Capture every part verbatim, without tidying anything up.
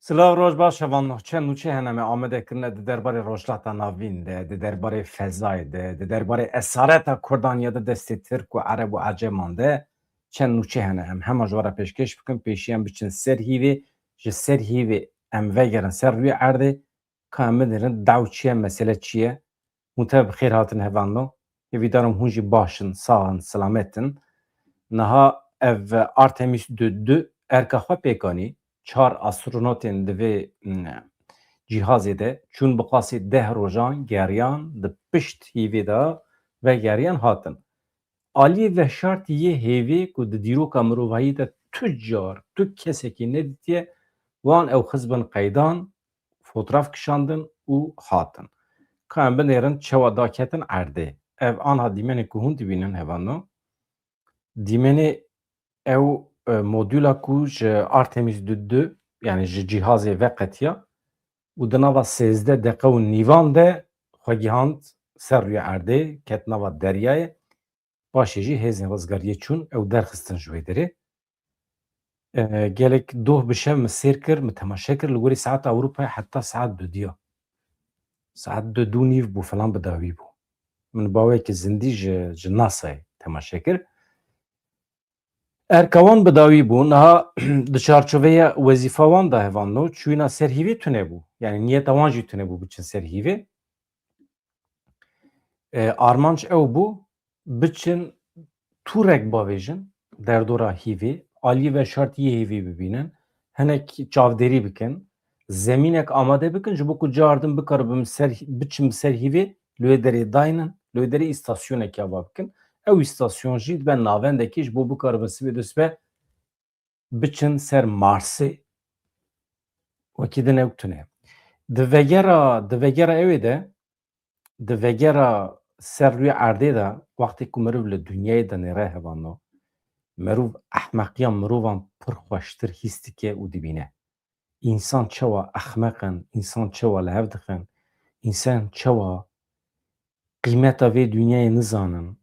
Silav, roj baş hevalno. Çend nûçe hene me amade kirine di derbarê Rojhilata Navîn de, di derbarê fezayê de, di derbarê esareta Kurdan ya di destê Tirk û Ereb û Eceman de. Çend nûçe hene em hema ji we re pêşkêş bikin, pêşî em biçin ser hîvê, ji ser hîvê em vegerin ser rûyê erdê, ka em binêrin daw çi ye, mesele çi ye. Hûn tev bi xêr hatin hevalno. Hêvîdarim hûn jî baş in, sax in, silamet in. Niha ev Artemis du du erka xwe pêk anî. Çar astronotên di vê, mm, cîhazê de çûn bi qasî deh rojan geriyan, di pişt hîvê de vegeriyan hatin. Aliyê veşartî yê hêvê ku di dîroka mirovahî de tu car, tu kesekî nedîtiye, wan ew xizbin qeydan, fotraf kişandin û hatin. Ka em binêrin çawa daketin erdê. Ev anha dîmenê ku hûn dibînin hevalno. Dîmenê ew, e, modula ku ji Artemis du du, yani ji cîhazê veqetiya û di nava sêzdeh deqe û nîvan de xwe gihand ser rûyê erdê, ket nava deryayê. Paşê jî hêzên rizgariyê çûn, ew derxistin ji wê derê. E, gelek doh bi şev min sêr kir, min temaşe kir, li gorî saeta Ewropayê heta saet dudiya. Saet du, du nîv bû filan bi dawî bû. Min baweyekî zindî ji, ji NASAyê temaşe kir. Erka wan bi dawî bû, niha di çarçoveya wezîfa wan de hevalno, çûyîna ser hîvê tune bû. Yani niyeta wan jî tune bû biçin ser hîvê. E, armanc ew bû, biçin tûrek bavêjin, derdora hîvê, aliyê veşartî yê hîvê bibînin, hinek çavdêrî bikin, zemînek amade bikin, ji bo ku cardim bikaribim ser, biçim ser hîvê, li wê derê daynin, li wê derê îstasyonekê ava bikin. Ew îstasyon jî dibe navendekê ji bo bikaribin sibê dûsibe biçin ser Marsê. Wekî din ew tune. Di vegera, di vegera ewê de, di vegera ser rûyê erdê de, wextê ku mirov li dinyayê de nêre hevalno, mirov ehmeqiya mirovan pir xweştir hîs dike û dibîne. Însan çawa ehmeq in, însan çawa li hev dixin, însan çawa qîmeta vê dinyayê nizanin,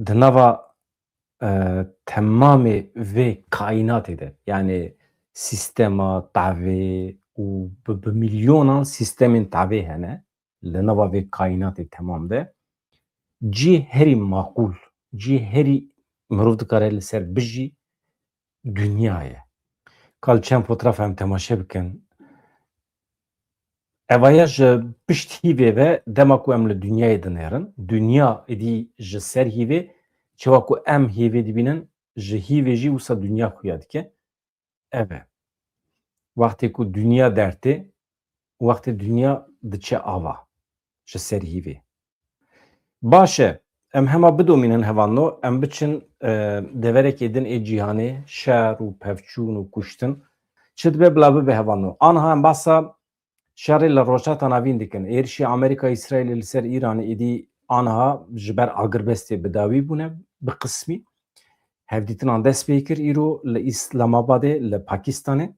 di nava, e, temamê vê kaînatê de, yani sîstema tavê û bi, bi milyonan sîstemên tavê hene li nava vê kaînatê temam de, cî herî maqûl, cî herî mirov dikare li ser bijî, dinya ye. Ka li çend fotraf em temaşe bikin. Evaya ji pişt hîvê ve dema ku em li dinyayê dinêrin, dinya êdî ji ser hîvê, çawa ku em hîvê dibînin, ji hîvê jî wisa dinya xuya dike. Ev e. Wextê ku dinya dertê, wextê dinya diçe ava ji ser hîvê. Baş e, em hema bidomînin hevalno, em biçin, e, deverekê din ê cîhanê, şer û pevçûn û kuştin. Çi dibe bila bibe hevalno. Anha em basa şerê li Rojhilata Navîn dikin. Êrişî Amerîka Îsraîlê li ser Îranê êdî anha ji ber agirbestê bi dawî bûne, bi qismî. Hevdîtinan dest pê kir îro li Îslamabadê, li Pakistanê.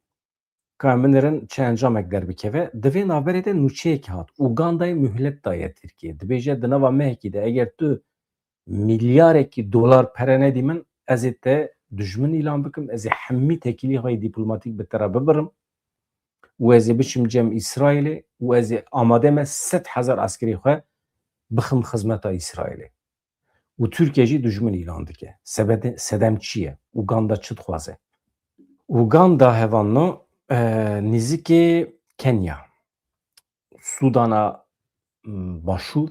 Ka em binêrin çi encamek derbikeve. Di vê navberê de nûçeyekî hat. Ugandayê muhlet daye Tirkiyê. Dibêje di nava mehekî de eger tu milyarekî dolar pere nedî min, ez ê te dijmin îlan bikim, ez ê hemî tekîlî xwe yê dîplomatîk bi te re bibirim û ez ê biçim cem Îsraîlê û ez ê amade me sed hezar eskerî xwe bixim xizmeta Îsraîlê. Û Tirkiye jî dijmin îlan dike. Sebede-, sedem çi ye? Uganda çi dixwaze? Uganda hevalno, e, nîzikê Kenya, Sudana, m, Başûr,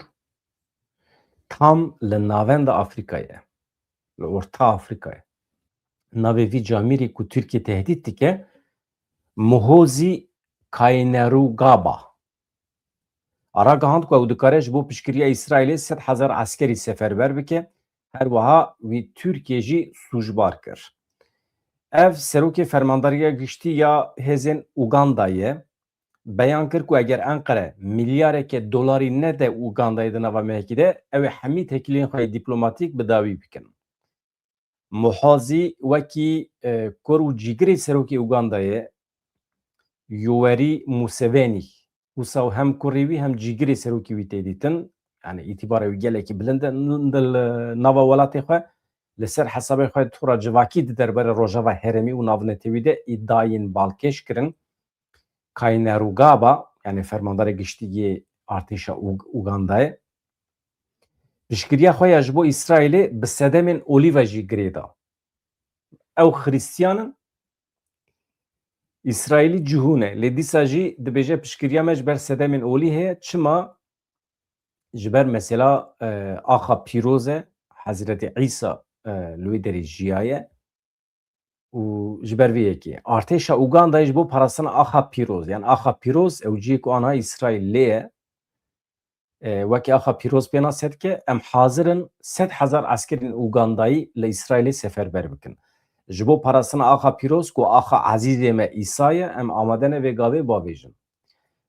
tam li navenda Afrîkayê, li Orta Afrîkayê. Navê vî camîrî ku Tirkiye tehdît dike, Muhoozi Kainerugaba. A ragihand ku ew dikare ji bo piştgiriya Îsraîlê sed hezar eskerî seferber bike, her wiha wî Tirkiye jî sûcbar kir. Ev serokê Fermandariya Giştî ya Hêzên Uganda ye, beyan kir ku eger Enqere milyareke dolarî nede Ugandayê di nava mehekî de, ew ê hemî tekîlên xwe yê dîplomatîk bi dawî bikin. Muhoozi wekî, e, kur û cîgirê serokê Ugandayê, Yoweri Museveni, wisa hem kurê wî hem cîgirê serokê wî tê dîtin. Yani îtîbara wî gelekî bilind e. N-, n-, li nava welatê xwe li ser hesabê xwe tora civakî di derbarê Rojava Herêmî û navnetewî de îdayên balkêş kirin. Kainerugaba, yani fermandara giştî yê artêşa Ug- Ugandayê, piştgiriya xwe ya ji bo Îsraîlê bi sedemên olî ve jî girê da. Ew Xristiyan in, Îsraîlî cihûn e. Lê dîsa jî dibêje piştgiriya me ji ber sedemên olî heye. Çima? Ji ber mesela, e, axa pîroz e, Hezretî Îsa, e, li wê derê jiyaye û ji ber vê yekê artêşa Ugandayê ji bo parastina axa pîroz, yani axa pîroz ew cihê ku anha Îsraîl lê ye, e, wekî axa pîroz pênase dike, em hazir in sed hezar eskerên Ugandayî li Îsraîlê seferber bikin. Ji bo parastina axa pîroz ku axa ezîzê me Îsa ye, em amade ne vê gavê bavêjin.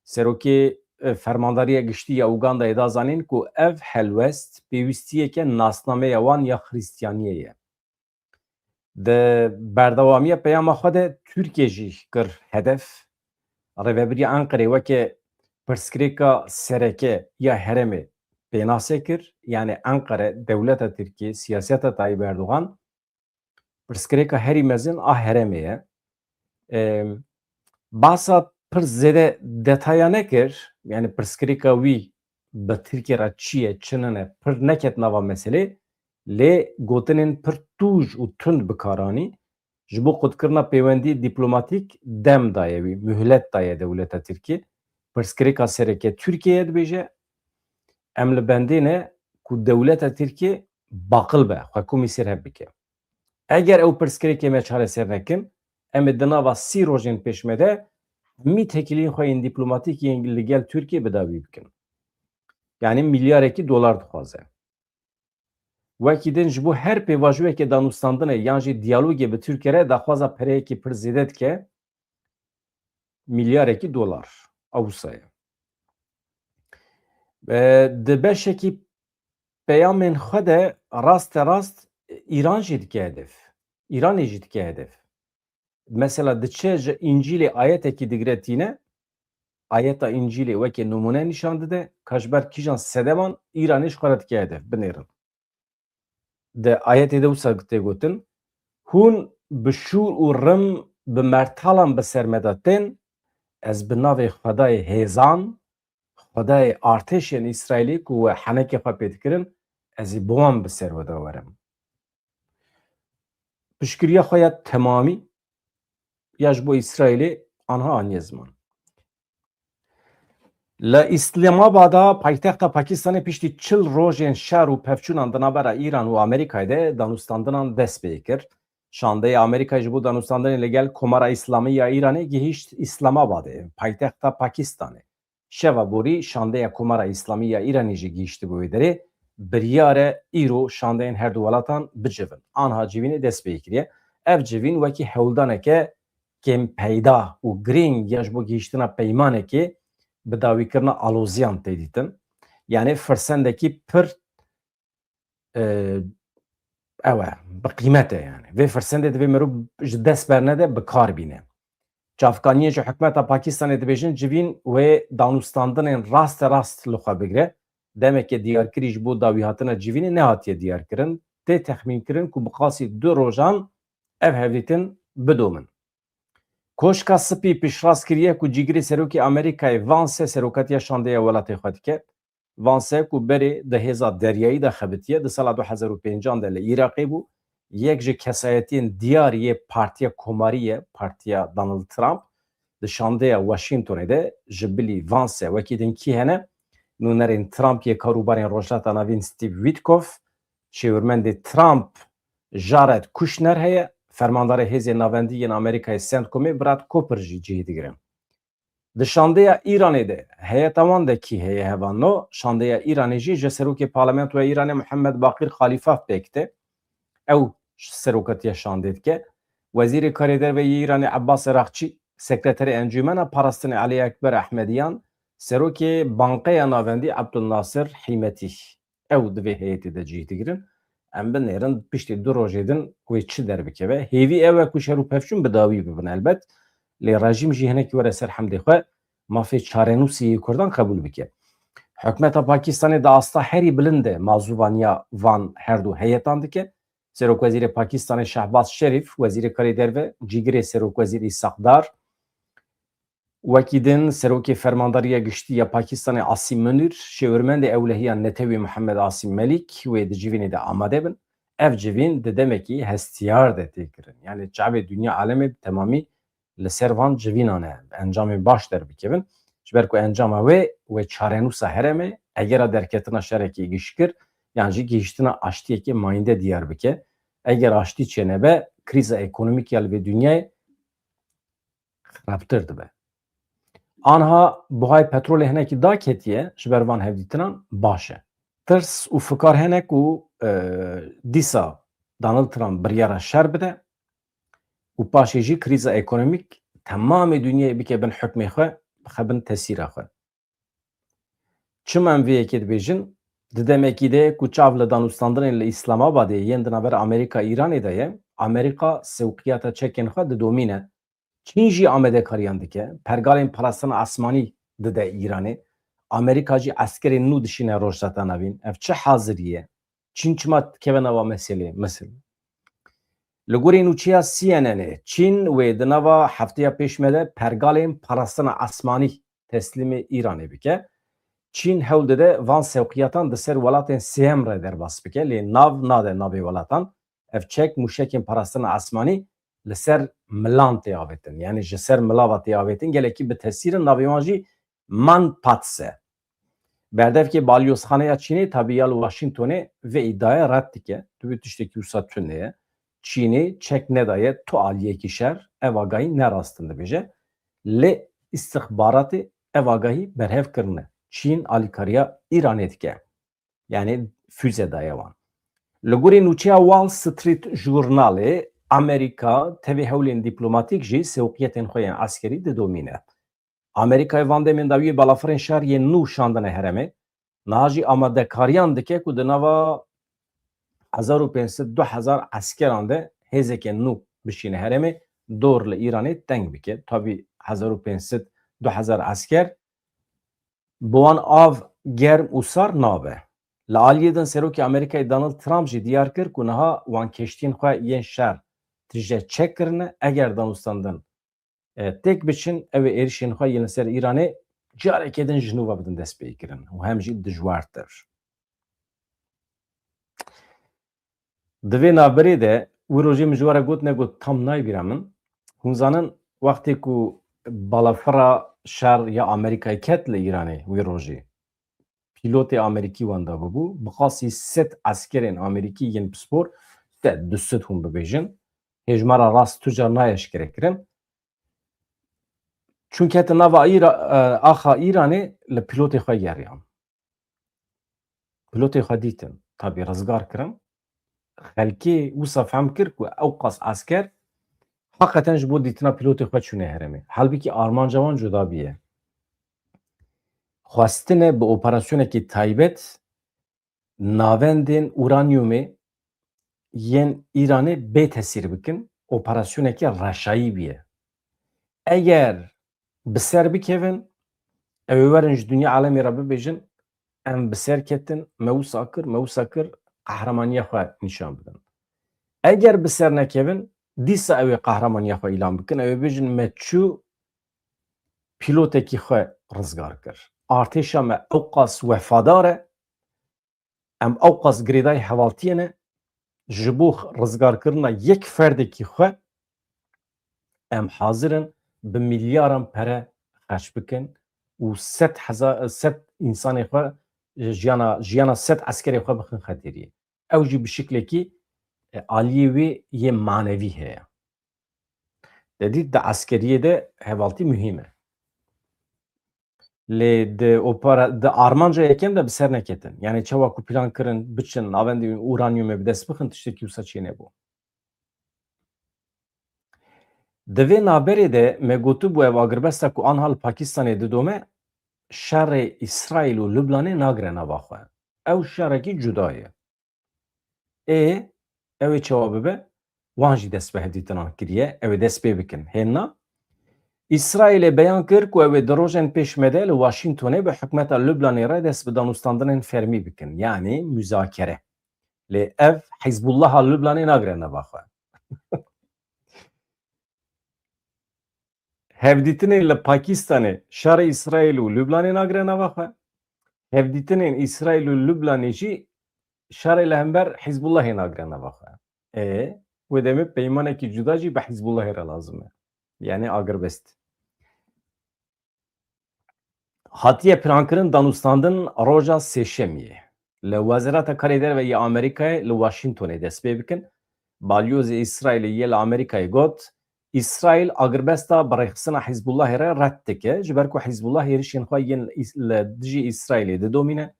Serokê, e, Fermandariya Giştî ya Ugandayê da zanîn ku ev helwest pêwîstiyeke nasnameya wan ya Xristiyaniyê ye. Di berdewamiya peyama xwe de Tirkiye jî kir hedef. Rêvebiriya Enqerê weke pirsgirêka sereke ya herêmê pênase kir. Yani Enqere, dewleta Tirkiye, siyaseta Tayyip Erdogan pirsgirêka herî mezin a herêmê ye. Em, Basa pir zêde detaya nekir, yani pirsgirêka wî bi Tirkiye re çi ye, çi nine, pir neket nava meselê, lê gotinên pir tûj û tund bi kar anî, ji bo qutkirina pêwendî dîplomatîk dem daye wî, muhlet daye dewleta Tirkiyê. Pirsgirêka sereke Tirkiyeyê dibêje, em li bendê ne ku dewleta Tirkiyê baqil be, xwe komîsêr hev bike. Eger ew pirsgirêkê me çareser nekin, em ê di nava sî rojên pêş me de hemî têkiliyên xwe yên dîplomatîk yên li gel Tirkiyê bi dawî bikin. Yani milyarekî dolar dixwaze. Wekî din ji bo her pêvajoyeke danûstandinê yan jî diyalogê bi Tirkiye re daxwaza pereyekî pir zêde dike, milyarekî dolar. Ew wisa ye. E, di beşekî peyamên xwe de raste rast Îran jî dike hedef. Îranê jî dike hedef. Mesela diçe ji Încîlê ayetekî digire tîne, ayeta Încîlê weke nimûne nîşan dide, ka ji ber kîjan sedeman Îranê ji xwe re dike hedef, binêrin. Di ayetê de wisa tê gotin, hûn bi şûr û rim bi mertalan bi ser me de tên, ez bi navê Xwedayê hêzan, Xwedayê artêşên Îsraîlê ku we henekê xwe pê dikirin, ez ê bi wan bi ser we de werim. Piştgiriya xwe ya temamî ya ji bo Îsraîlê anha aniye ziman. Li Îslamabada paytexta Pakistanê piştî çil rojên şer û pevçûnan di navbera Îran û Amerîkayê de danûstandinan dest pê kir. Şandeya Amerîkayê ji bo danûstandinê li gel Komara Îslamî ya Îranê gihîşt Îslamabadê, paytexta Pakistanê. Şeva borî şandeya Komara Îslamî ya Îranê jî gihîştibû wê derê. Biryar e îro şandeyên her du welatan bicivin. Anha civînê dest pê kiriye. Ev civîn wekî hewldaneke kêmpeyda û girîng ya ji bo gihîştina peymanekê bi dawîkirina aloziyan tê dîtin. Yani firsendekî pir, e, ew e, bi qîmet e yani. Vê firsendê divê mirov ji dest bernede, bi kar bîne. Çavkaniyê ji hikûmeta Pakistanê dibêjin civîn wê danûstandinên raste rast li xwe bigire. Demeke diyarkirî ji bo dawîhatina civînê nehatiye diyarkirin. Tê texmînkirin ku bi qasî du rojan ev hevdîtin bidomin. Koşka Spî piştrast kiriye ku cîgirê serokê Amerîkayê Vance serokatiya şandeya welatê xwe dike. Vance ku berê di hêza deryayî de xebitiye, di sala du hezar û pêncan de li Iraqê bû, yek ji kesayetiyên diyar yê Partiya Komarî ye, Partiya Donald Trump, di şandeya Washingtonê de ji bilî Vance wekî din kî hene? Nûnerên Trump yê karûbarên Rojhilata Navîn Steve Witkoff, şêwirmendê Trump Jared Kushner heye, fermandarê hêzên navendî yên Amerîkayê CENTCOMê Brad Cooper jî cihê digire. Di şandeya Îranê de heyeta wan de kî heye hevalno? Şandeya Îranê jî ji serokê parlamentoya Îranê Muhammed Baqir Xalifa pêk tê. Ew serokatiya şandê dike. Wezîrê Karê Derve yê Îranê Ebbas Eraxçî, sekreterê Encûmena Parastinê Elî Ekber Ehmediyan, serokê Banqeya Navendî Abdul Nasir Hîmetî. Ew di vê heyetê de cih digirin. Em binêrin piştî du rojê din wê çi derbikeve. Hêvî ew e ku şer û pevçûn bi dawî bibin elbet. Lê rejîm jî hinekî were ser hemdê xwe, mafê çarenûsî yê Kurdan qebûl bike. Hikûmeta Pakistanê di asta herî bilind de mazûvaniya van her du heyetan dike. Serokwezîrê Pakistanê Şehbaz Şerîf, Wezîrê Karê Derve, cîgirê Serokwezîr Îshak Dar, Wekî din, Serokê Fermandariya Giştî ya Pakistanê Asîm Munîr, şêwirmendê ewlehiya Netewê Mihemed Asîm Melîk wê di civînê de amade bin. Ev civîn di demekî hestiyar de tê kirin. Yanî çavê dinya alemê bi temamî li ser van civînan e, bi encamên baş derbikevin. Ji ber ku encama wê, wê çarenûsa herêmê, egera derketina şerekî gişkir, yan jî gihîştina aştiyekê mayînde diyar bike. Eger aştî çênebe, krîza ekonomîk ya li vê dinyayê xirabtir dibe. Anha buhay petrolê hinekî daketiye, ji ber van hevdîtinan baş e. Tirs û fikar hene ku, e, dîsa Donald Trump biryara şer bide û paşê jî krîza ekonomîk temamê dinyayê bike bin hukmê xwe, bixe bin tesîra xwe. Çima em vê yekê dibêjin? Di demekî de ku çav li danûstandinên li Îslamabadê yên di navbera Amerîka Îranê de ye, Amerîka sewqiyata çekên xwe didomîne. Çîn jî amadekariyan dike, pergalên parastina esmanî dide Îranê. Amerîka jî eskerên nû dişîne Rojhilata Navîn. Ev çi hazirî ye? Çîn çima dikeve nava meselê? Misal. Li gorî nûçeya C N N ê, Çîn wê di nava hefteya pêş me de pergalên parastina esmanî teslîmê Îranê bike. Çîn hewl dide van sewqiyatan di ser welatên sêyem re derbas bike, lê nav nade navê welatan. Ev çek mûşekên parastina esmanî li ser milan tê avêtin. Yanî ji ser milava tê avêtin, gelekî bi tesîr in, navê wan jî Manpatse. Berdevkê balyozxaneya Çînê tabî ya li Washingtonê vê îdiaya red dike. Tu bê tiştekî wisa tune ye. Çînê çek nedaye tu aliyekî şer, ev agahî ne rast in dibêje. Lê îstixbaratê ev agahî berhev kirine. Çîn alîkariya Îranê dike. Yanî füze daye wan. Li gorî nûçeya Wall Street Journalê, Amerîka tevî hewlên dîplomatîk jî sewqiyetên xwe yên eskerî didomîne. Amerîkayê van demên dawiyê balafirên şer yên nû şandine herêmê. Niha jî amadekariyan dike ku di nava hezar û pênc sed du hezar eskeran de hêzeke nû bişîne herêmê, dor li Îranê teng bike. Tabî hezar û pênc sed du hezar esker bi wan av germ û sar nabe. Li aliyê din Serokê Amerîkayê Donald Trump jî diyar kir ku niha wan keştiyên xwe yên şer tije çek kirine, eger danûstandin, e, têk biçin, ew ê êrişên xwe yên li ser Îranê careke din ji nû ve bidin destpêkirin û hem jî dijwartir. Di vê navberê de, wî rojê min ji we re got negot tam nayê bîra min. Hûn zanin, wextê ku balafira şer ya Amerîkayê ket li Îranê wî rojê, pîlotê Amerîkî wenda bûbû, bi qasî sed eskerên Amerîkî yên pispor, sed, du sed hûn bibêjin, hêjmara rast tu car nayê eşkerekirin. Çûn ketin nava Îra-, e, axa Îranê, li pîlotê xwe geriyan. Pîlotê xwe dîtin, tabî rizgar kirin. Xelkê wisa fehm kir ku ew qas esker heqeten ji bo dîtina pîlotê xwe çûne herêmê. Halbikî armanca wan cuda bûye. Xwestine bi operasyonekî taybet navendên uranyumê yên Îranê bê tesîr bikin, operasyoneke reşayî bûye. Eger bi ser bikevin, ew ê werin ji dinya alemê re bibêjin, em bi ser ketin, me wisa kir, me wisa kir, qehremanîya xwe nîşan bidin. Eger bi ser nekevin, dîsa ew ê qehremanîya xwe îlan bikin, ew ê bêjin, me çû pîlotekî xwe rizgar kir. Artêşa me ew qas wefadar e, em ew qas girêdayî hevaltiyê ne, ji bo rizgarkirina yek ferdekî xwe em hazir in bi milyaran pere xerc bikin û sed hezar, sed însanê xwe, jiyana, jiyana sed eskerê xwe bixin xeteriyê. Ew jî bi şiklekî, e, aliyê wê yê manevî heye. Te dît di eskeriyê de hevaltî muhîm e. Lê di opera-, di armanca yekem de bi ser neketin. Yanî çawa ku plan kirin biçin navendê uranyumê bi dest bixin, tiştekî wisa çênebû. Di vê navberê de me gotibû, ev agirbesta ku anha li Pakistanê didome, şerê Îsraîl û Lubnanê nagire nava xwe. Ew şerekî cuda ye. Ê, ew ê çawa bibe? Wan jî dest bi hevdîtinan kiriye, ew ê dest pê bikin. Hêna, Îsraîlê beyan kir ku ew ê di rojên pêş me de li Washingtonê bi hikûmeta Lubnanê re dest bi danûstandinên fermî bikin, yanî muzakere. Lê ev Hizbullaha Lubnanê nagire nava xwe. Hevdîtinên li Pakistanê şerê Îsraîl û Lubnanê nagire nava xwe. Hevdîtinên Îsraîl û Lubnanê jî şerê li hember Hizbullahê nagire nava xwe. Ê, wê demê peymanekî cuda jî bi Hizbullahê re lazim e. Yani agirbest. Hatiye plankirin danûstandin roja Sêşemiyê. Li Wezareta Karê Derve yê Amerîkayê li Washingtonê dest pê bikin. Balyozê Îsraîlê yê li Amerîkayê got, Îsraîl agirbesta birêxistina Hizbullahê re red dike, ji ber ku Hizbullah êrişên xwe yên Îs-, li dijî Îsraîlê didomîne.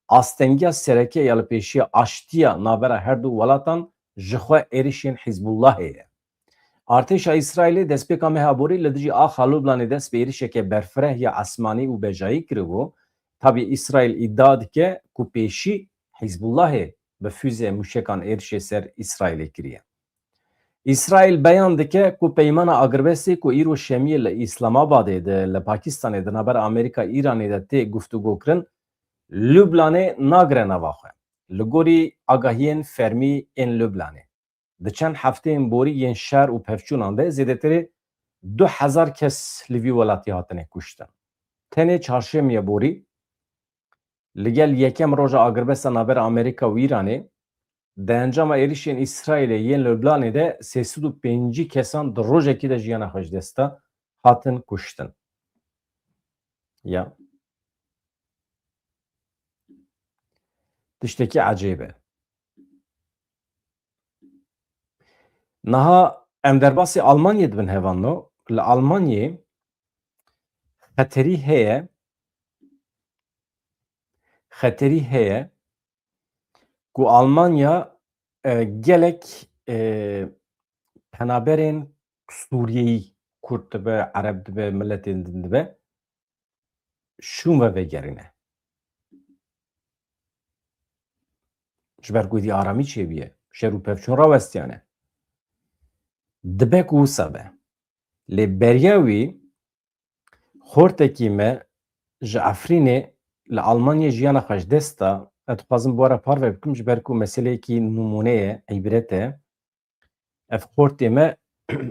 Astengiya sereke ya li pêşiya aştiya navbera her du welatan ji xwe êrişên Hizbullahê ye. Artêşa Îsraîlê destpêka meha borî li dijî axa Lubnanê dest bi êrişeke berfireh ya esmanî û bejayî kiribû. Tabî Îsraîl îdia dike ku pêşî Hizbullahê bi füze mûşekan êrişê ser Îsraîlê kiriye. Îsraîl beyan dike ku peymana agirbestê ku îro şemiyê li Îslamabadê de li Pakistanê di navber Amerîka Îranê de tê guftûgokirin, Lubnanê nagire nava xwe. Li gorî agahiyên fermî ên Lubnanê, di çend hefteyên borî yên şer û pevçûnan de zêdetirê du hezar kes li vî welatî hatine kuştin. Tenê çarşemiyê borî li gel yekem roja agirbesta navbera Amerîka û Îranê, di encama êrişên Îsraîlê yên Lubnanê de sê sed û pêncî kesan di rojekî de jiyana xwe ji dest da, hatin kuştin. Ya. Tiştekî ecêb e. Niha em derbasî Almanyê dibin hevalno. Li Almanyê xeterî heye, xeterî heye ku Almanya, e, gelek, e, penaberên Sûriyeyî, Kurd dibe, Ereb dibe, miletên din dibe, şûn ve vegerîne. Ji ber ku êdî aramî çêbûye, şer û pevçûn rawestiyane. Dibe ku wisa be. Lê beriya wî xortekî me ji Efrînê li Almanyê jiyana xwe ji dest da. Ez dixwazim bi we re parve bikim, ji ber ku meseleyekî nimûne ye, îbret e. Ev xortê me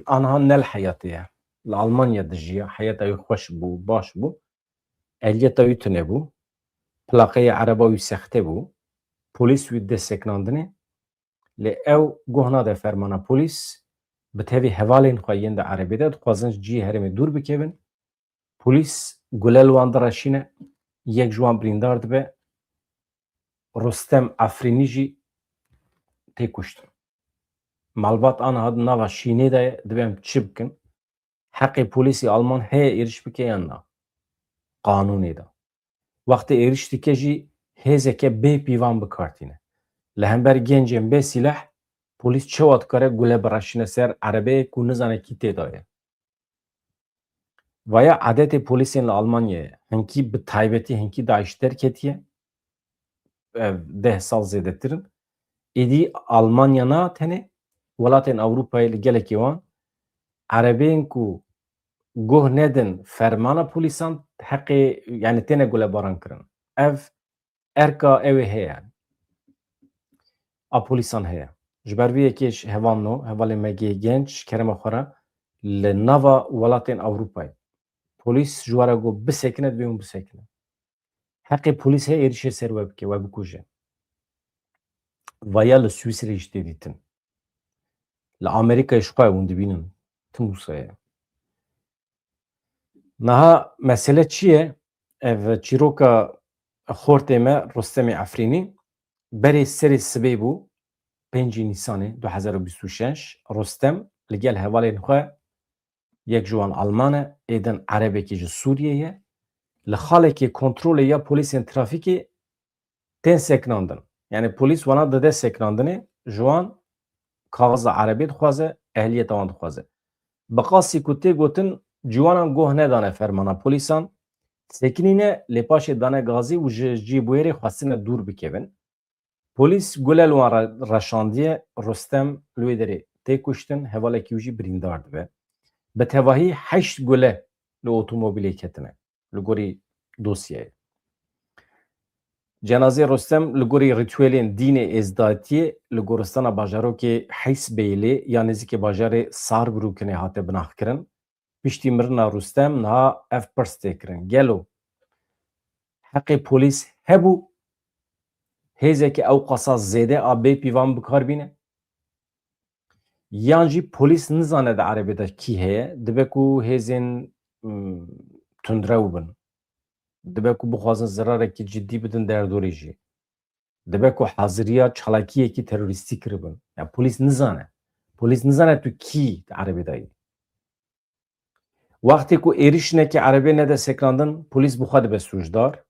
aniha ne li heyatê ye. Li Almanya dijiya, heyata wî xweş bû, baş bû. Ehliyeta wî tune bû. Plaqeyê ereba wî sexte bû. Polîs wî dide sekinandinê. Lê ew guh nade fermana polîs. Bi tevî hevalên xwe yên di erebê de dixwazin ji cihê herêmê dûr bikevin. Polîs gule li wan direşîne, yek ji wan birîndar dibe, Rustem Efrînî jî tê kuştin. Malbat aniha di nava şînê de ye, divê em çi bikin? Heqê polîsê Alman heye êriş bike yan na? Qanûnê de. Wextê êriş dike jî hêzeke bê pîvan bi kar tîne. Li hember gencên bê sîleh polîs çawa dikare gule bireşîne ser erebeyê ku nizane kî tê de ye? Vaya edetê polîsên li Almanyayê hinkî bi taybetî hinkî DAIŞ derketiye. Ev deh sal zêdetir in. Êdî Almanya na tenê, welatên Ewropayê li gelekê wan erebeyên ku guh nedin fermana polîsan heqê, yani têne gulebaran kirin. Ev erka ew ê heye. A polîsan heye. Ji ber vê yekê ji hevalno, hevalên me gê genc, kerema xwe re li nava welatên Ewropayê. Polîs ji we re got bisekine, divê hûn bisekine. Heqê polîs heye êrişê ser we bike, we bikuje. Vaya li Swîsreyê jî tê dîtin. Li Amerîkayê ji xwe hûn dibînin. Tim wisa ye. Niha mesele çi ye? Ev çîroka xortê me Rustemê Efrînî berê serê sibê bû, pêncî Nîsanê du hezar û bîst û şeş, Rustem li gel hevalên xwe, yek ji wan Alman e, êdin Erebekî ji Sûriyê ye, li xalekê kontrolê ya polîsên trafîkê tên sekinandin. Yani polîs wana dide sekinandinê, ji wan kaxiza erebê dixwaze, ehliyeta wan dixwaze. Bi qasî ku tê gotin, ciwanan goh nedane fermana polîsan, sekinîne, lê paşê dane gazî û ji cî bûyerê xwestine dûr bikevin. Polîs gule li wan re-, reşandiye, Rustem li wê derê tê kuştin, hevalekî wî jî birîndar dibe. Bi tevahî heşt gule li otomobîlê ketine, li gorî dosyayê. Cenazê Rustem li gorî rîtuelên dînê êzdatiyê li goristana bajarokê Heysbeylê ya nêzîkê bajarê Sarbrûkenê hate binaxkirin. Piştî mirina Rûstem niha ev pirs tê kirin. Gelo heqê polîs hebû hêzeke ew qasa zêde a bê pîvan bi kar bîne? Yan jî polîs nizane di erebê de kî heye, dibe ku hêzên, mm, tundrew bin. Dibe ku bixwazin zirarekî cidî bidin derdorê jî. Dibe ku haziriya çalakiyekî terorîstî kiribin. Ya polîs nizane. Polîs nizane tu kî di erebê de yî. Wextê ku êrîşinekî erebê nede sekinandin, polîs bi xwe dibe sûcdar.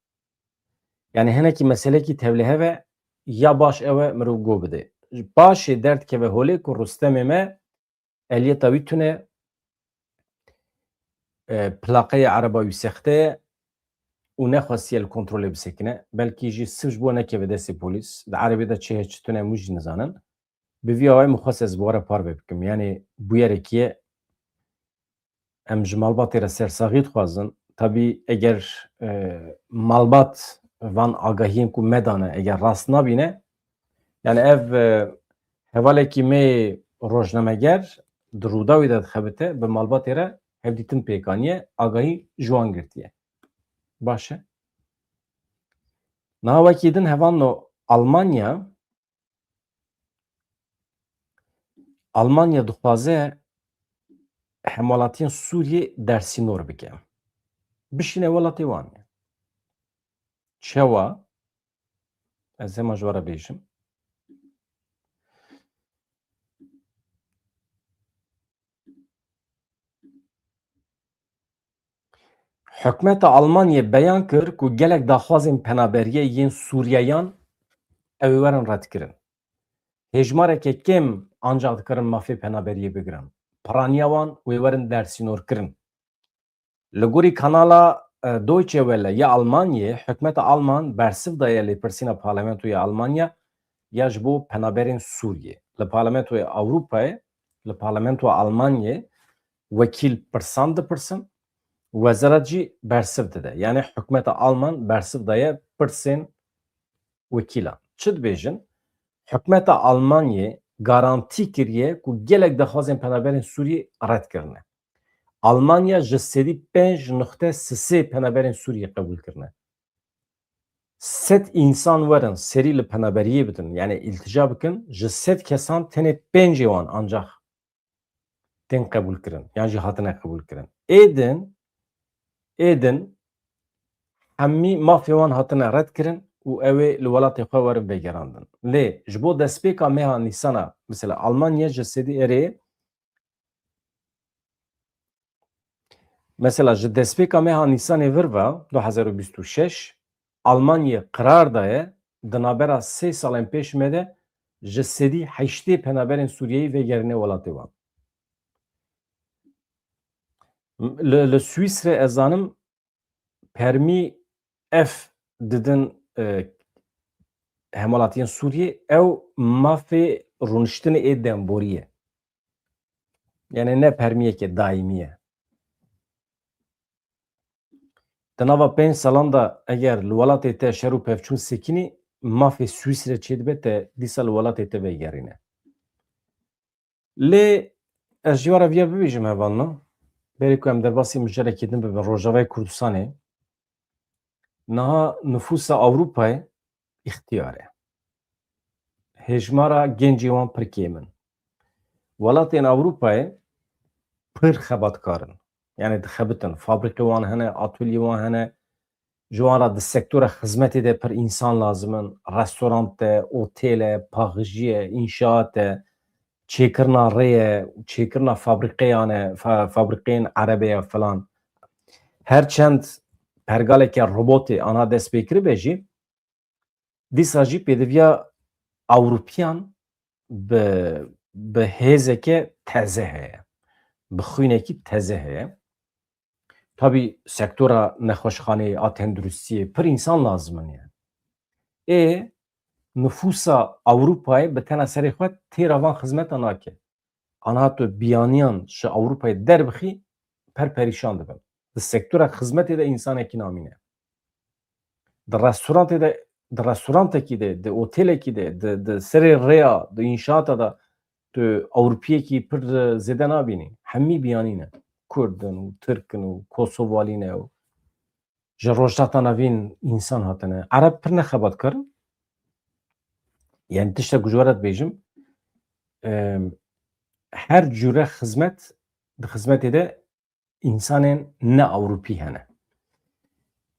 Yani hinekî meselekî tevlîhev e, ya baş ew e mirov go bide. Paşê derdikeve holê ku Rustemê me ehliyeta wî tune, e, plaqeyê ereba wî sexte ye û nexwestiye li kontrolê bisekine. Belkî jî siv ji bo nekeve destê polîs. Di erebê de çi heye çi tune hemû jî nizanin. Bi vî awayî min xwest ez bi we re parve bikim. Yani bûyerekî ye. Em ji malbatê re sersaxî dixwazin. Tabî eger, e, malbat van agahiyên ku me dane, eger rast nabîne, yani ev, e, hevalekî me rojnameger di Rûdawê de dixebite, bi malbatê re hevdîtin pêk aniye, agahî ji wan girtiye. Baş e. Niha wekî din hevalno Almanya, Almanya dixwaze hemwelatiyên Sûriyê dersînor bike. Bişîne welatê wan. Çawa? Ez hema ji we re bêjim. Hikûmeta Almanyê beyan kir ku gelek daxwazên penaberiyê yên Sûriyeyan ew ê werin redkirin. Hêjmareke kêm ancax dikarin mafê penaberiyê bigirin. Piraniya wan wê werin dersînorkirin. Li gorî kanala, e, Deutsche Welle ya Almanyê, hikûmeta Alman bersiv daye lêpirsîna Parlamentoya Almanya ya ji bo penaberên Sûriyê. Li Parlamentoya Ewropayê, li Parlamentoya Almanyê wekîl pirsan dipirsin, wezaret jî bersiv dide. Yani hikûmeta Alman bersiv daye pirsên wekîlan. Çi dibêjin? Hikûmeta Almanyê garantî kiriye ku gelek daxwazên penaberên Sûriyê red kirine. Almanya ji sedî pênc nuqte sisê penaberên Sûriyê qebûl kirine. Sed însan werin serî li penaberiyê bidin, yani îltica bikin, ji sed kesan tenê pêncê wan ancax tên qebûlkirin, yan jî hatine qebûlkirin. Êdin, êdin hemî mafê wan hatine redkirin û ew ê li welatê xwe werin vegerandin. Lê ji bo destpêka meha Nîsana, mesela Almanya ji sedî erê, mesela ji destpêka meha Nîsanê vir ve du hezar û bîst û şeş, Almanya qirar daye di navbera sê salên pêş me de ji sedî heştê penaberên Sûriyeyî vegerîne welatê wan. Li, li Swîsre ez zanim permî F didin, e, hemwelatiyên Sûriyê, ew mafê rûniştinê ê demborî ye. Yani ne permiyeke daîmî ye. Di nava pênc salan de eger li welatê te şer û pevçûn sekinî, mafê Swîsre çêdibe te dîsa li welatê te vegerîne. Lê ez ji we re viya bibêjim hevalno, berê ku em derbasî mijarekê din bibin, Rojavayê Kurdistanê niha nifûsa Ewropayê îxtiyar e. Hêjmara gencê wan pir kêm in. Welatên Ewropayê pir xebatkar in. Yani dixebitin. Fabrîqê wan hene, atolyê wan hene. Ji wan re di sektora xizmetê de pir însan lazim in. Restorant e, otêl e, paxijî ye, înşaat e, çêkirina rê ye, çêkirina fabrîqeyan e, fa-, fabrîqeyên erebe ye filan. Her çend pergaleke robotê ana dest pê kiribe jî, dîsa jî pêdiviya Ewropiyan bi, bi hêzeke teze heye. Bi xwînekî teze heye. Tabî sektora nexweşxaneyê a tenduristiyê pir însan lazim in yani. Ê nifûsa Ewropayê bi tena serê xwe têra van xizmeta nake. Anha tu biyaniyan ji Ewropayê derbixî, per perîşan dibin. Di sektora xizmetê de însanekî namîne. Di restorantê de, di restorantekî de, di otelekî de, di, di serê rêya, di înşaata de tu Ewropiyekî pir zêde nabînî. Hemî biyanî ne. Kurd in û Tirk in û Kosovalî ne û ji Rojhilata Navîn însan hatine. Ereb pir ne xebatkar in. Yani tiştek ku ji we re dibêjim, em, her cure xizmet, di xizmetê de însanên ne Ewropî hene.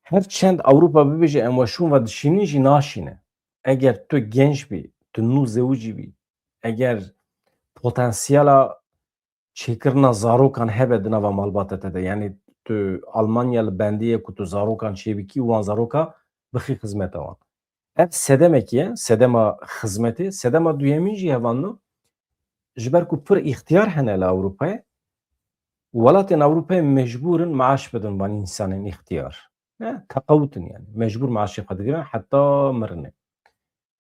Her çend Ewropa bibêje em we şûn ve dişînin jî naşîne. Eger tu genç bî, tu nû zewicî bî, eger potansiyela çêkirina zarokan hebe di nava malbata te de, yani tu Almanya li bendê ye ku tu zarokan çêbikî û wan zaroka bixî xizmeta wan. Ev sedemekî ye, sedema xizmetê. Sedema duyemîn jî hevanno, ji ber ku pir îxtiyar hene li Ewropayê, welatên Ewropayê mecbûr in maaş bidin van însanên îxtiyar. Ne, teqewt in yani. Mecbûr maaşê xwe digirin heta mirinê.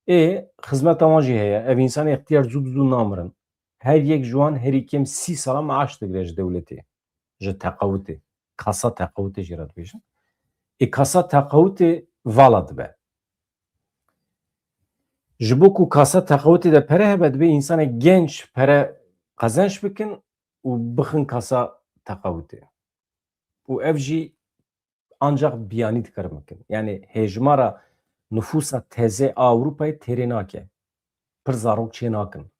Ê, xizmeta wan jî heye. Ev însanê îxtiyar zû bi zû namirin. Her yek ji wan herî kêm sî sala maaş digire ji dewletê. Ji teqewtê. Kasa teqewtê jî re dibêjin. Ê, kasa teqewtê vala dibe. Ji bo ku kasa teqewtê de pere hebe, dibe însanê genç pere qezenç bikin û bixin kasa teqewtê. Û ev jî ancak biyanî dikarin bikin. Yani hêjmara nifûsa teze a Ewropayê têrê nake. Pir zarok çê nakin.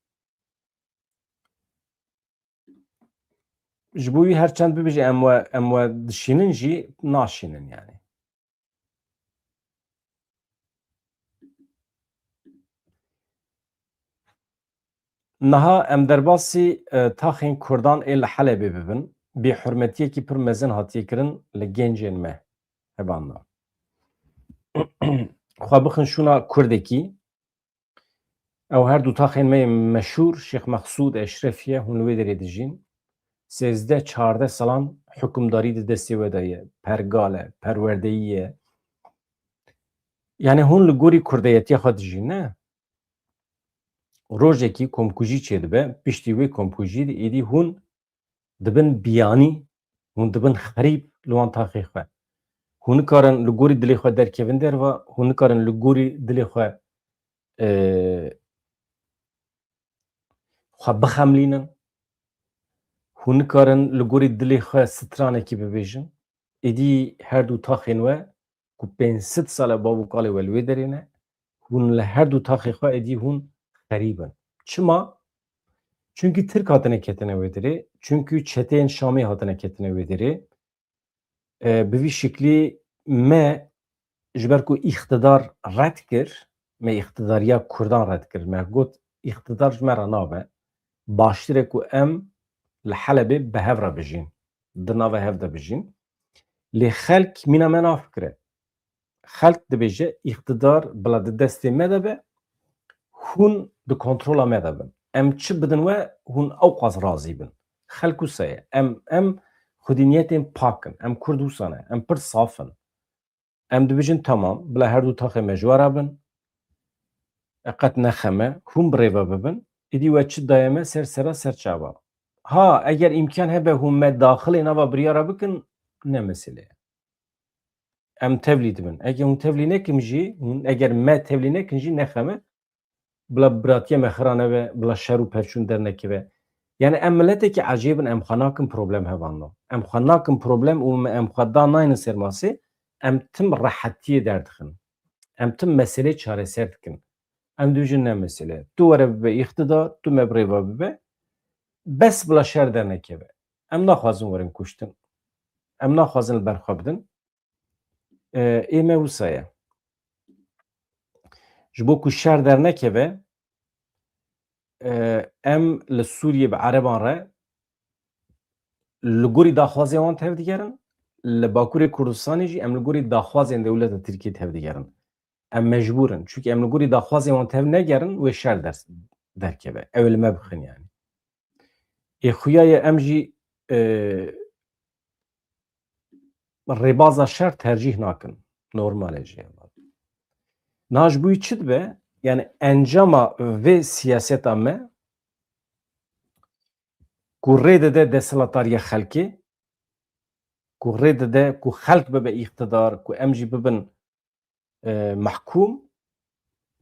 Ji bo wî her çend bibêje em we, em we dişînin jî naşînin yani. Niha em derbasî, e, taxên Kurdan ê li Helebê bibin. Bêhurmetiyekî pir mezin hatiye kirin li gencên me. Hebanna. Xwe bixin şûna Kurdekî. Ew her du taxên me yên meşhûr, Şêx Mexsûd, Eşrefiye, hûn li wê derê dijîn. Sêzdeh çardeh salan hukimdarî di destê we de ye. Pergal e, perwerdeyî ye. Yani hûn li gorî kurdeyetiya xwe dijîn, ne? Rojekî komkujî çêdibe, piştî wê komkujî de êdî hûn dibin biyanî, hûn dibin xerîb li wan taxê xwe. Hûn nikarin li gorî dilê xwe derkevin derve, hûn nikarin li gorî dilê xwe, e, xwe bixemlînin. Hûn nikarin li gorî dilê xwe stranekî bibêjin. Êdî her du taxên we ku pênc sed sal e bav û kalê we li wê derê ne, hûn li her du taxê xwe êdî hûn xerîb in. Çima? Çunkî Tirk hatine ketine wê derê, çunkî çeteyên Şamê hatine ketine wê derê. E, bi vî şiklî me ji ber ku îqtidar red kir, me îqtidariya Kurdan red kir, me got îqtidar ji me re nabe, baştir e ku em li Helebê bi hev re bijîn, di nava hev de bijîn. Lê xelk mîna me nafikire. Xelk dibêje, îqtidar bila di destê me de be, hûn di kontrola me de bin. Em çi bidin we, hûn ewqas razî bin. Xelk wisa ye. Em, em xwedî niyetên pak in. Em Kurd wisa ne. Em pir saf in. Em dibêjin, temam, bila her du taxê me ji we re bin. E, qet nexeme, hûn bi rê ve bibin. Îdî we çi daye me ser sera ser çava. Ha, eger îmkan hebe hûn me daxilê nava biryara bikin, ne mesele ye. Em tevlî dibin. Eger hûn tevlî nekin jî, hûn eger me tevlî nekin jî, nexeme, bila biratiya me xira nebe, bila şer û perçûn dernekeve. Yani em miletekî ecêb in, em xwe nakin problem hevalno. Em xwe nakin problem û me, em xwe da naynin ser masê, em tim rehetiyê derdixin. Em tim meselê çareser dikin. Em dibêjin ne mesele. Tu were bibe îqtidar, tu me bi rê ve bibe. Bes bila şer dernekeve. Em naxwazin werin kuştin. Em naxwazin li ber xwe bidin. E, ê me wisa ye. Ji bo ku şer dernekeve, e, em li Sûriyê bi Ereban re li gorî daxwazên wan tevdigerin, li Bakurê Kurdistanê jî em li gorî daxwazên dewleta Tirkiyê tevdigerin. Em mecbûr in. Çunke em li gorî daxwazên wan tev negerin, wê şer ders, derkeve. Ew ê li me bixin yani. Ê xuya ye em jî, e, rêbaza şer tercîh nakin. Normal e jî. Niha ji bo wî çi dibe? Yani encama vê siyaseta me ku rê dide desthilatdariya xelkê, ku rê dide ku xelk bibe îqtidar, ku em jî bibin, e, mehkûm,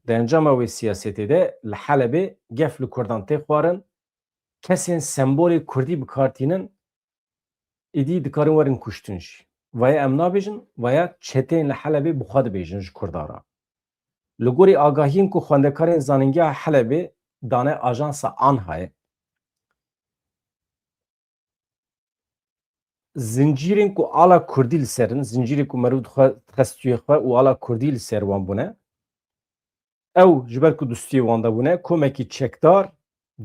di encama wê siyasetê de li Helebê gef li Kurdan tê xwarin, kesên sembolê Kurdî bi kar tînin, êdî dikarin werin kuştin jî. Vaya em nabêjin, vaya çeteyên li Helebê bi xwe dibêjin ji Kurda re. Li gorî agahiyên ku xwendekarên zanîngeha Helebê dane ajansa ANHAyê, zincîrên ku ala kurdî li ser in, zincîrê ku meriv dixwe, dixe stûyê xwe û ala kurdî li ser wan bûne, ew ji ber ku di stûyê wan de bûne, komekî çekdar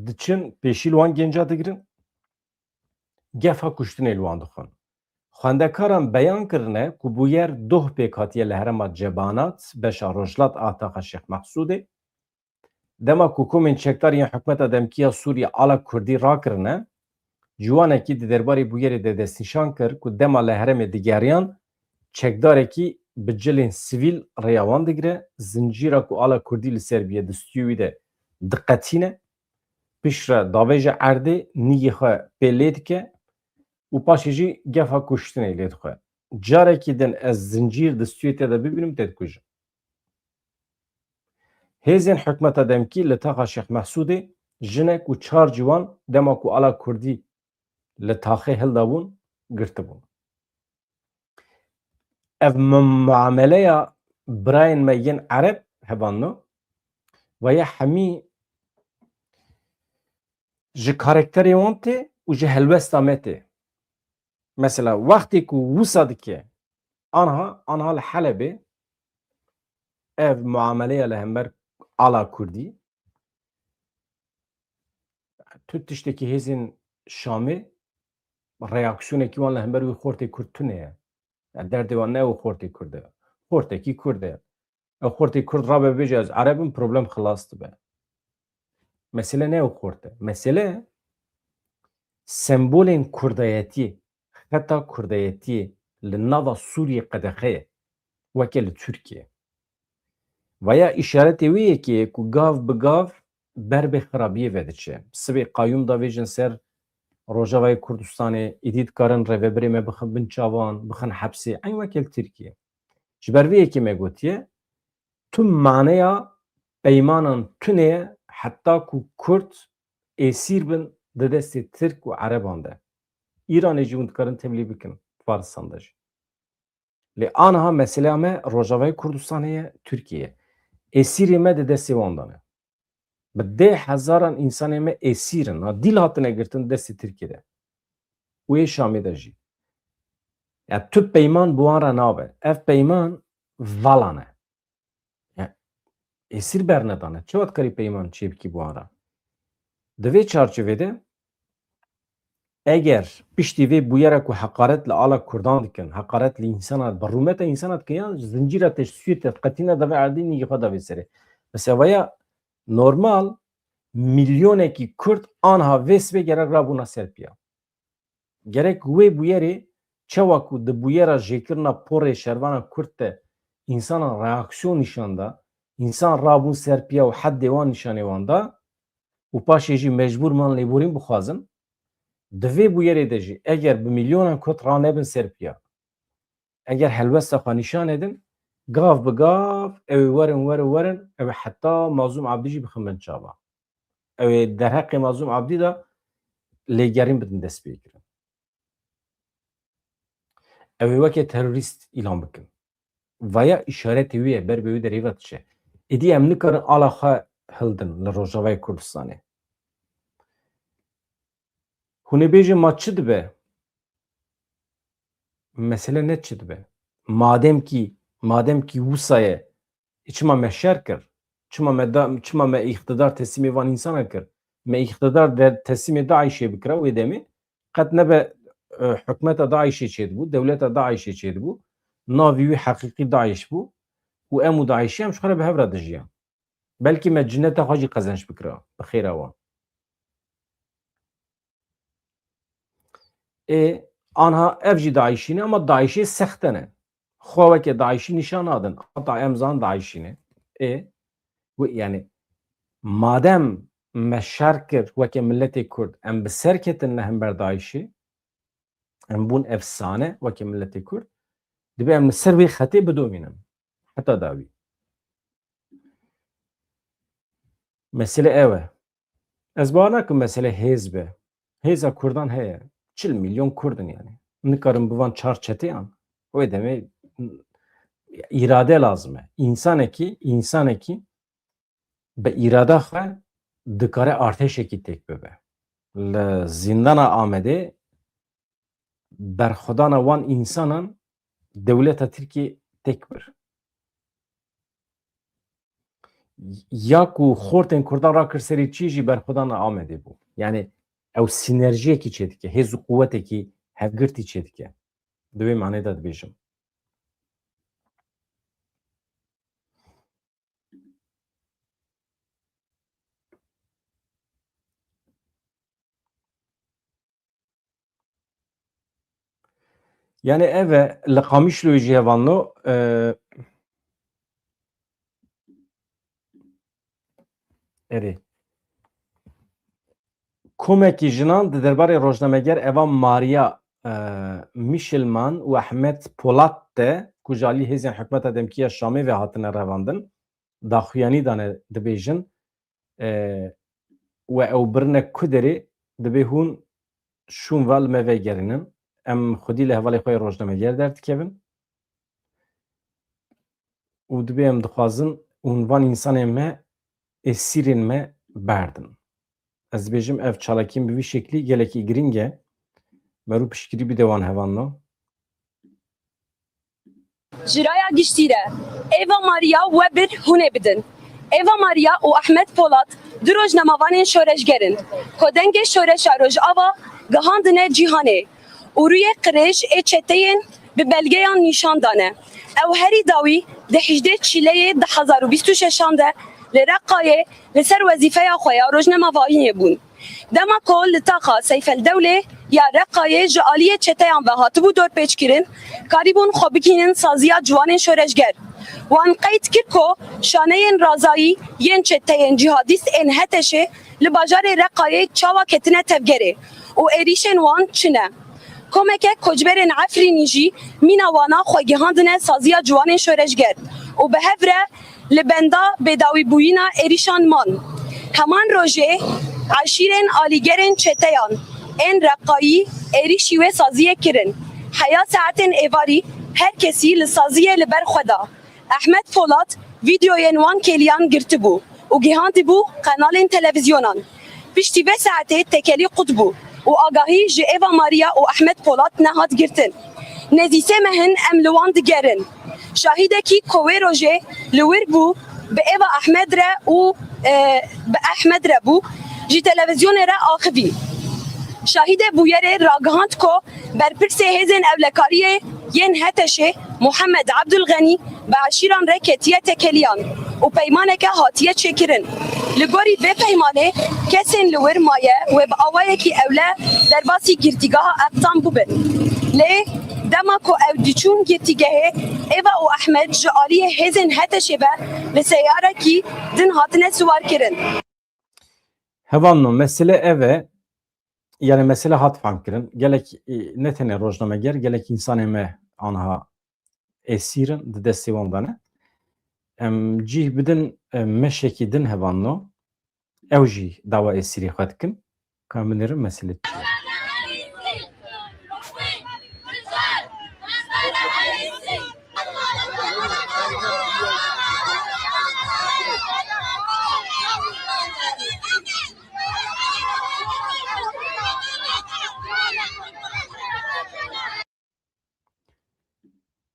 diçin pêşî li wan genca digirin, gefa kuştinê li wan dixwin. Xwendekaran beyan kirine ku bûyer doh pêk hatiye li herêma Cebanat, beşa rojhilat a taxa Şêx Mehsûdê. Dema ku komên çekdar yên hikûmeta demkî ya Sûriyê ala kurdî rakirine, ciwanekî di derbarê bûyerê de destnîşan kir ku dema li herêmê digeriyan, çekdarekî bi cilên sivîl rêya wan digire, zincîra ku ala kurdî li ser bûye di stûyê wî de diqetîne, piştre davêje erdê, nîgê xwe pê lê dike û paşê jî gefa kuştinê lê dixwe. Carekî din ez zincîr di stûyê te de bibînim, te dikujim. Hêzên hikûmeta demkî li taxa Şêx Mehsûdê jinek û çar ciwan dema ku ala kurdî li taxê hildabûn, girtibûn. Ev mu-, muameleya birayên me yên Ereb hevanno, vaya hemî ji karakterê wan tê û ji helwesta me tê. Mesela wextê ku wisa dike, anha, anha li Helebê ev muameleya li hember ala kurdî, tu tiştekî hêzên Şamê reaksiyonekî wan li hember wî xortê kurd tune ye. Yani derdê wan ne ew xortê kurd e. Xortekî kurd e. Ew xortê kurd rabe bêje ez Ereb im, problem xilas dibe. Mesele ne ew xort e. Mesele sembolên kurdayetiyê, xeta kurdayetiyê li nava Sûriyê qedexe ye. Weke li Tirkiye. Vaya îşaretê wê yekê ye ku gav bi gav ber bê xirabiyê vediçe. Sibê qayûm davêjin ser Rojavayê Kurdistanê, êdî dikarin rêvebirê me bixin bin çavan, bixin hepsê, eyn weke li Tirkiye. Ji ber vê yekê me gotiye, tu maneya peymanan tune ye, heta ku Kurd êsîr bin di destê Tirk û Ereban de. Îranê jî hûn dikarin tevlî bikin, Farisan de jî. Lê aniha meseleya me Rojavayê Kurdistanê ye, Tirkiye ye. Êsîrê me di destê wan de ne. Bi deh hezaran însanê me êsîr in, ha, dîl hatine girtin destê Tirkiyê de. Û yê Şamê de jî. Ya tu peyman bi wan re nabe. Ev peyman vala ne. Ya, êsîr bernedane. Çawa dikarî peyman çêbikî bi wan re? Di vê çarçovê de eger piştî vê bûyera ku heqaret li ala Kurdan dikin, heqaret li însana, bi rûmeta însana dikin, yan zincîra te ji sûyê te diqetîne, davê erdê nîgê xwe davê serê. Mesela vaya normal milyonekî Kurd anha vê sibê gerek rabûna ser piya. Gerek wê bûyerê, çawa ku di bûyera jêkirina porê şervana Kurd de însanan reaksiyon nîşan da, însan rabûn ser piya û heddê wan nîşanê wan da û paşê jî mecbûr man lêborîn bixwazin, di vê bûyerê de jî eger bi milyonan Kurd ranebin ser piya, eger helwesta xwe nîşan nedin, gav bi gav ew ê werin, werin, werin, ew ê heta Mazlûm Abdî jî bixin bin çava. Ew ê derheqê Mazlûm Abdî de lêgerîn bidin destpêkirin. Ew ê weke terorîst îlan bikin. Vaya îşaretê wî ye, ber bi wî derê ve diçe. Êdî em nikarin ala xwe hildin li Rojavayê Kurdistanê. Hûn ê bêjin ma çi dibe? Mesele ne çi dibe. Madem kî, madem kî wisa ye, e, çima me şer kir? Çima me da, çima me îqtidar teslîmê van însana kir? Me îqtidar de teslîmê DAIŞê bikira wê demê, qet nebe, e, hikûmeta DAIŞê çêdibû, dewleta DAIŞê çêdibû. Navî wî heqîqî DAIŞ bû û em û DAIŞê em ji xwe re bi hev re dijiyan. Belkî me cineta xwe jî qezenc bikira bi xêra wan. Ê, anha ev jî DAIŞî ne, ama DAIŞê sexte ne. Xwe weke DAIŞî nîşan nadin. Heta em zan DAIŞî ne. Ê, wê, yani, madem me şer kir weke miletê Kurd, em bi ser ketin li hember DAIŞê, em bûn efsane weke miletê Kurd, dibe em li ser wê xetê bidomînin. Heta dawî. Mesele ew e. Ez bawer nakim mesele hêz be. Hêza Kurdan heye. Çil milyon Kurd in yani. nikarin bivan çar çeteyan. Wê demê îrade lazim e. Însanekî, însanekî bi îrada xwe dikare artêşekî têk bibe. Li zîndana Amedê berxwedana wan însanan dewleta Tirkiyê têk bir. Ya ku xortên Kurdan rakir serî çî jî berxwedana Amedê bû. Yani ew sînerjiyekî çêdike, hêz û quwetekî hevgirtî çêdike. Di wê manê de dibêjim. Yani ev e, li Qamişloyê jî hevalno, e, erê. Komekî jinan di derbarê rojnameger Eva Maria, e, Mişilman û Ehmed Polat de ku ji alî hêzên hikûmeta demkî ya Şamê ve hatine revandin, daxuyanî dane, dibêjin, e, we ew birine ku derê, dibê hûn şûn ve li me vegerînin. Em xwedî li hevalê xwe yê rojnameger derdikevin û dibê em dixwazin hûn van însanên me, êsîrên me berdin. Ez dibêjim ev çalakiyên bi vî şeklî gelekî girîng e. Me rû piştgirî bide wan hevalno. Ji raya giştî re, Eva Maria we bir hûn ê bidin. Eva Maria û Ehmed Polat du rojnamevanên şoreşger in, ku dengê şoreşa Rojava gihandine cîhanê û rûyê qirêj ê çeteyên bi belgeyan nîşan dane. Ew herî dawî di hejdê Çîleyê du hezar û bîst û şeşan de li Reqayê li ser wezîfeya xwe ya rojnamevaniyê bûn. Dema ku li taxa Seyfeldewlê ya Reqayê ji aliyê çeteyan ve hatibû dorpêçkirin, karîbûn xwe bigihînin saziya ciwanên şoreşger. Wan qeyd kir ku şaneyên razayî yên çeteyên cîhadîst ên HTŞê li bajarê Reqayê çawa ketine tevgerê û êrîşên wan çi ne. Komeke koçberên Efrînî jî mîna wana xwe gihandine saziya ciwanên şoreşger û bi hev re li benda bêdawîbûyîna êrîşan man. Heman rojê eşîrên alîgerên çeteyan ên Reqayî êrîşî wê saziyê kirin. Heya saetên êvarî her kesî li saziyê li ber xwe da. Ehmed Polat vîdeoyên wan kêliyan girtibû û gihandibû qenalên televîzyonan. Piştî vê saetê tekelî qut bû û agahî ji Eva Maria û Ehmed Polat nehat girtin. Nêzî sê meh in em li wan digerin. Şahîdekî ku wê rojê li wir bû, bi Eva Ehmed re û, e, bi Ehmed re bû, ji televîzyonê re axivî. Şahîdê bûyerê ragihand ku berpirsê hêzên ewlekariyê yên HTŞê Muhammed Abdulxenî bi eşîran re ketiye tekeliyan û peymaneke hatiye çêkirin. Li gorî vê peymanê kesên li wir maye wê bi awayekî ewle derbasî girtîgeha Eqtam bibin. Lê dema ku ew diçûn girtîgehê, Eva û Ehmed ji aliyê hêzên HTŞê ve li seyarekî din hatine siwarkirin. Hevalno, mesele ev e, yani mesele hat famkirin. Gelek, e, ne tenê rojnameger, gelek însanê me anha esîr in, di destê wan de ne. Em cih bidin, e, meşekî din hevalno. Ew jî dawa esîrê xwe dikin. Ka em binêrin mesele çi ye?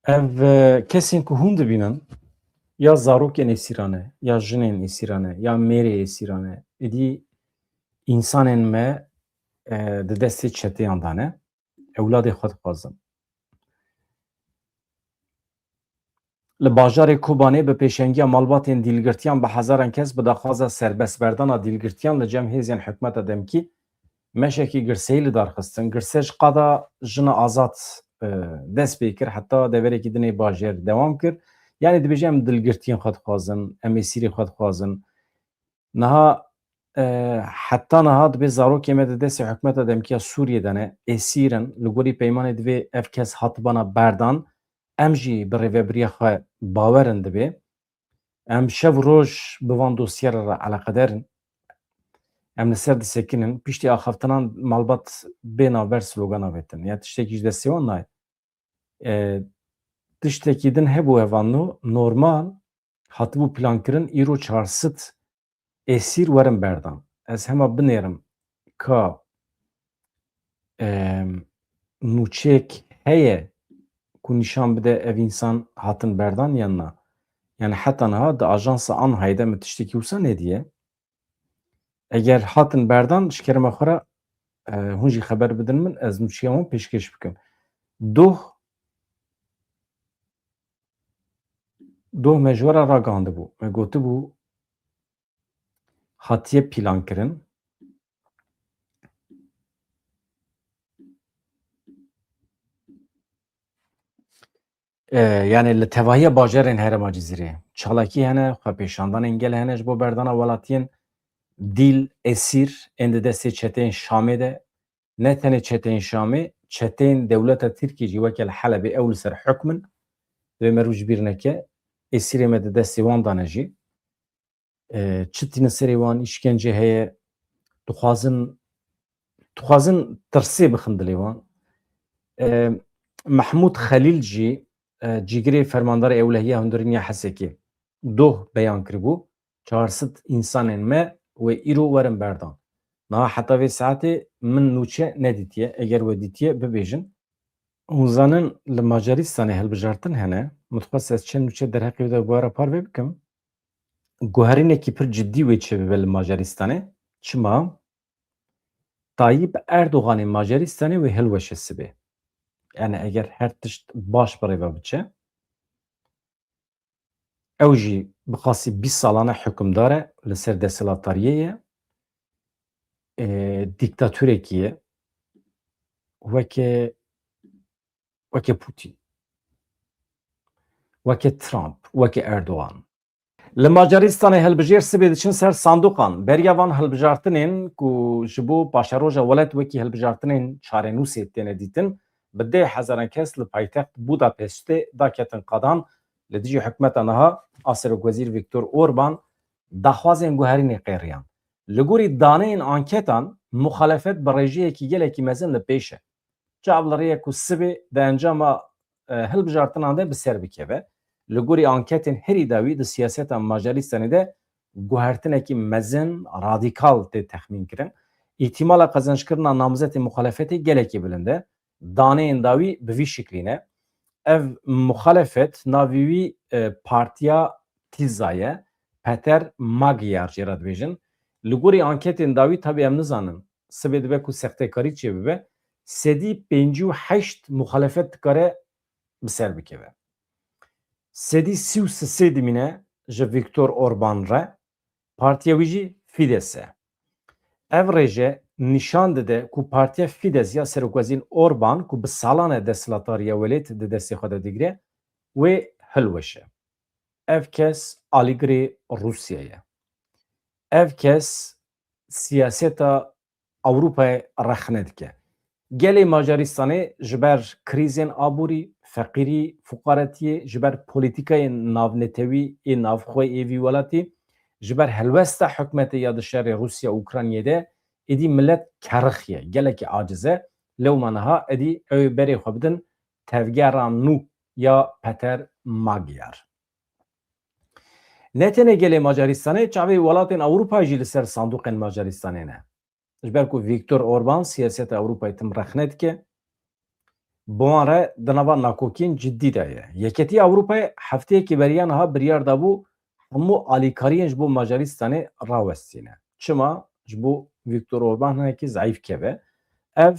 Ev, e, kesên ku hûn dibînin, ya zarokên êsîran e, ya jinên êsîran e, ya mêrê êsîran e, êdî însanên me, e, di destê çeteyan de ne, ewladê xwe dixwazin. Li bajarê Kobanê bi pêşengiya malbatên dîlgirtiyan bi hezaran kes bi daxwaza serbestberdana dîlgirtiyan li cem hêzên hikûmeta demkî meşekî girseyî li dar xistin. Girse ji qada jina azad, e, dest pê kir, heta deverekî din ê bajêr dewam kir. Yanî dibêje, em dilgirtiyên xwe dixwazin, em êsîrê xwe dixwazin. Niha, e, heta niha dibê zarokê me di destê hikûmeta demkî ya Sûriyê de ne, êsîr in. Li gorî peymanê divê ev kes hatibana berdan. Em jî bi rêvebiriya xwe bawer in dibê. Em şev û roj bi van dosyera re eleqedar in. Em li ser disekinin, piştî axaftinan malbat bê navber slogan avêtin. Ya tiştekî ji destê wan nayê. E, tiştekî din hebû hevalno, normal, hatibû plankirin, îro çar sed esîr werin berdan. Ez hema binêrim ka, em, nûçeyek heye ku nîşan bide ev însan hatin berdan yan na. Yani heta niha di ajansa Anhayê de min tiştekî wisa nediye. Eger hatin berdan, ji kerema xwe re, e, hûn jî xeber bidin min, ez nûçeya wan pêşkêş bikim. Doh, doh me ji we re ragihandibû. Me gotibû, hatiye plankirin. E, yani li tevahiya bajarên Herêma Cizîrê çalakî hene, xwepêşandanên gel hene ji bo berdana welatiyên dîl, esîr ên di destê çeteyên Şamê de. Ne tenê çeteyên Şamê, çeteyên dewleta Tirkiyê jî weke li Helebê ew li ser hukm in. Divê me rû ji bîr neke, esîrê me di destê wan dane jî. E, çi tîne serê wan, îşkence heye, dixwazin, dixwazin tirsê bixin dilê wan. E, Mehmûd Xelîl jî, e, cîgirê fermandarê ewlehiya hundirîn ya Hesekê doh beyan kiribû, çar sed însanên me wê îro werin berdan. Niha heta vê saetê min nûçe nedîtiye, eger we dîtiye bibêjin. Hûn zanin li Macaristanê hilbijartin hene, min dixwest ez çend nûçe derheqê wê de bi we re parve bikim. Guherînekî pir cidî wê çêbibe li Macaristanê. Çima? Tayyip Erdoganê Macaristanê wê hilweşe sibê. Yani eger her tişt baş bi rê ve biçe, ew jî bi qasî bîst salane hukimdar e, li ser desthilatdariyê ye, e, dîktaturekî ye, weke, weke Putin, weke Trump, weke Erdogan. Li Macaristanê hilbijêr sibê diçin ser sanduqan. Beriya van hilbijartinên ku ji bo paşeroja welat wekî hilbijartinên çarenûsê têne dîtin, bi deh hezaran kes li paytext Budapestê daketin qadan, li dijî hikûmeta niha a Serokwezîr Viktor Orban daxwazên guherînê qêriyan. Li gorî daneyên anketan, muxalefet bi rêjeyekî gelekî mezin li pêş e. Çav li rê ye ku sibê di encama, e, hilbijartinan de bi ser bikeve. Li gorî anketên herî dawî di siyaseta Macaristanê de guhertinekî mezin, radîkal tê texmînkirin. Îhtîmala qezenckirina namzetê muxalefetê gelekî bilind e. Daneyên dawî bi vî şiklî ne. Ev muxalefet navê wî, e, Partiya Tîza ye. Peter Magyar jê re dibêjin. Li gorî anketên dawî, tabî em nizanin, sibê dibe ku sextekarî çêbibe, sedî pêncî û heşt muxalefet dikare bi ser bikeve. Sedî sî û sê dimîne ji Viktor Orban re, partiya wî jî Fidesz e. Ev rêje nîşan dide ku partiya Fidesz ya Serokwezîr Orban, ku bi salan e desthilatdariya welêt di destê xwe de digire, wê hilweşe. Ev kes alîgirê Rûsya ye. Ev kes siyaseta Ewropayê rexne dike. Gelê Macaristanê ji ber krîzên aborî, feqîrî, fuqaretiyê, ji ber polîtîkayên navnetewî ê navxwe ê vî welatî, ji ber helwesta hikûmetê ya di şerê Rûsya û Ukraynayê de êdî milet kerixiye, gelekî aciz e. Lewma niha êdî ew ê berê xwe bidin tevgera nû ya Peter Magyar. Ne tenê gelê Macaristanê, çavê welatên Ewropayê jî li ser sanduqên Macaristanê ne. Ji ber ku Viktor Orban siyaseta Ewropayê tim rexne dike, bi wan re di nava nakokiyên cidî de ye. Yeketiya Ewropayê hefteyekî beriya niha biryar dabû hemû alîkariyên ji bo Macaristanê rawestîne. Çima? Ji bo Viktor Orban hinekî zeîf keve. Ev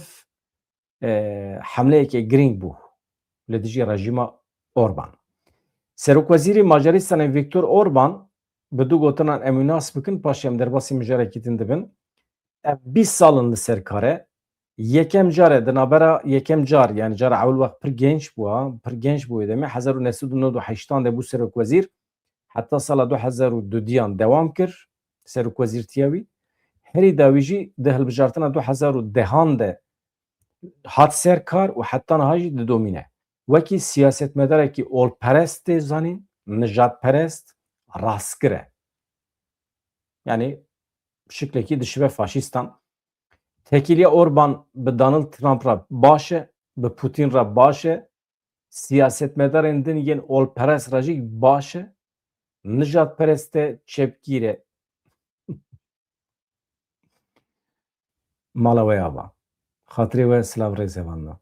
e, hemleyeke girîng bû li dijî rejîma Orban. Serokwezîrê Macaristanê Viktor Orban, bi du gotinan em wî nas bikin, paşê em derbasî mijarekî din dibin. Ev bîst sal in li ser kar e. Yekem car e, di navbera yekem car, yani cara ewil wext pir genç bû, ha, pir genç bû wê demê, hezar û neh sed û nod û heştan de bû serokwezîr, heta sala du hezar û dudiyan dewam kir serokwezîrtiya wî. Herî dawî jî di hilbijartina du hezar û dehan de hat ser kar û heta niha jî didomîne. Wekî siyasetmedarekî olperest tê zanîn, nijadperest, rastgir e. Yani şiklekî dişibe faşîstan. Tekîliya Orban bi Donald Trump re baş e, bi Putin re baş e, siyasetmedarên din yên olperest re jî baş e, nijadperest e, çepgîr e. Mala we ava. Xatirê we silav rêz hevalno.